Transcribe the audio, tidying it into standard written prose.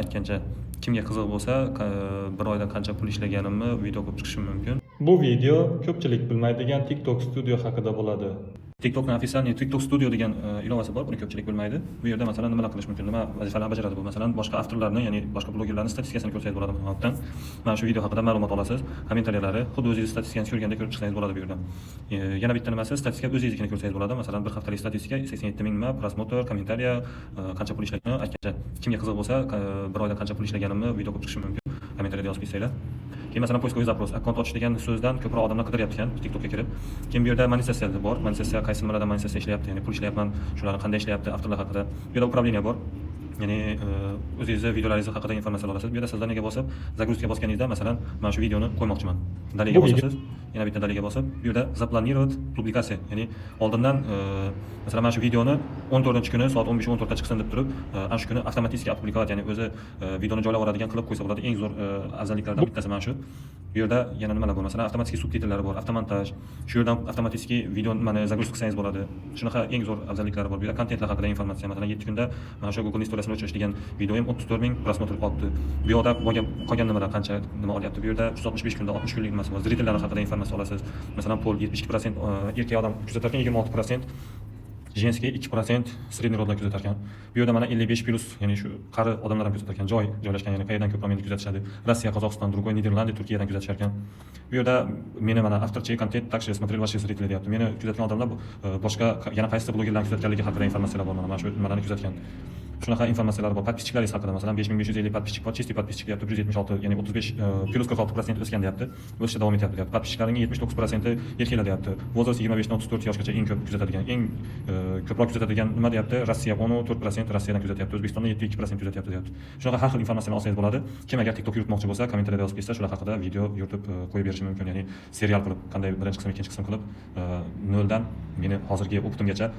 Aytgancha, kimga qiziq bo'lsa, bir oyda qancha pul ishlaganimni video qilib chiqishim mumkin. Bu video ko'pchilik bilmaydigan TikTok Studio haqida bo'ladi. TikTokni официальный TikTok Studio degan ilovasi bor, buni ko'pchilik bilmaydi. Bu yerda, masalan, nimalar qilish mumkin, nima vazifalarni bajaradi bu? Masalan, boshqa avtorlarni, ya'ni boshqa blogerlarni statistikasini ko'rsangiz bo'ladi bu haqdan. Mana shu video haqida ma'lumot olasiz, kommentariyalari, xuddi o'zingiz statistikani ko'rganda ko'rib chiqsangiz bo'ladi bu yerdan. Yana bitta nimasi, statistika o'zingiznikini ko'rsangiz bo'ladi. Masalan, bir haftalik statistika: 87 ming nima, просмотр, комментария, qancha pul ishlaganini. Aytgancha, kimga qiziq bo'lsa, bir oyda qancha pul ishlaganimni video qilib chiqishim mumkin. Kommentariyada yozib ketsanglar. Keyin, masalan, поисковый запрос, akkaunt ochish degan so'zdan ko'proq odamlar qidiryapti ekan TikTokka kirib. Keyin bu yerda monetizatsiya bor. Monetizatsiya, qaysi nimalardan monetizatsiya ishlayapti, ya'ni pul ishlayapman, shularni qanday ishlayapti, avtorlar haqida. Bu yerda управление bor. Ya'ni o'zingizni videolaringiz haqida informatsiya olasiz. Bu yerda создание ga bosib, загрузка bosganingizda, masalan, mana shu videoni qo'ymoqchiman. Далее ga Bu video bosasiz. Yana bitta далее ga bosib, bu yerda запланировать публикация, ya'ni oldindan masalan, mana shu videoni 14-kuni soat 15:14 da chiqsin deb turib, ana shu kuni avtomatik опубликовать, ya'ni o'zi videoni joylab yuboradigan qilib qo'ysa bo'ladi. Eng zo'r afzalliklardan bittasi mana shu. Bu yerda yana nimalar bor? Masalan, avtomatik subtitrlari bor, avtomontaj. Shu yerdan avtomatik video nimani загрузка qilsangiz bo'ladi. Shunaqa eng zo'r afzalliklari bor. Bu yerda kontentlar haqida informatsiya. Masalan, 7 kunda mana shu Google istoriyasini o'chirish degan videoyim 34 ming просмотр olibdi. Bu yoqda bo'lgan qolgan nimalar qancha nima olyapti. Bu yerda 365 kunda 60 kunlik nimasi bor. Зритель lar haqida informatsiya olasiz. Masalan, пол 72% erkak odam kuzatar ekan, 26% женский, 2% средний род lar kuzatar ekan. Bu yerda mana 55+, ya'ni shu qari odamlar ham kuzatar ekan. Joy joylashgan, ya'ni qayerdan ko'proq meni kuzatishadi. Rossiya, Qozog'iston, другой, Niderlandiya, Turkiyadan kuzatishar ekan. Bu yerda meni mana авторский контент также смотрели ваши зрители deyapti. Meni kuzatgan odamlar boshqa yana qaysi blogerlarni kuzatganligi haqida informatsiyalar bor, mana shu nimalarni kuzatgan. Shunaqa informatsiyalar bor. Подписчик laringiz haqida, masalan, 5550 подписчик bor, чистый подписчик deyapti, 176, ya'ni 35 плюс 46% o'sgan deyapti. O'sishda davom etyapti deyapti. Подписчик laringning 79% erkaklar deyapti. Возраст 25 dan 34 yoshgacha eng ko'p kuzatadigan, eng ko'proq kuzatadigan nima deyapti? Rossiya, 14% Rossiyadan kuzatyapti, O'zbekistonda 7,2% kuzatyapti deyapti. Shunaqa har xil informatsiyani olsangiz bo'ladi. Kim agar TikTok yuritmoqchi bo'lsa, kommentariyada yozib ketsa, shular haqida video yuritib qo'yib berishim mumkin, ya'ni serial qilib, qanday birinchi qism, ikkinchi qism qilib, noldan meni hozirgi опыт imgacha.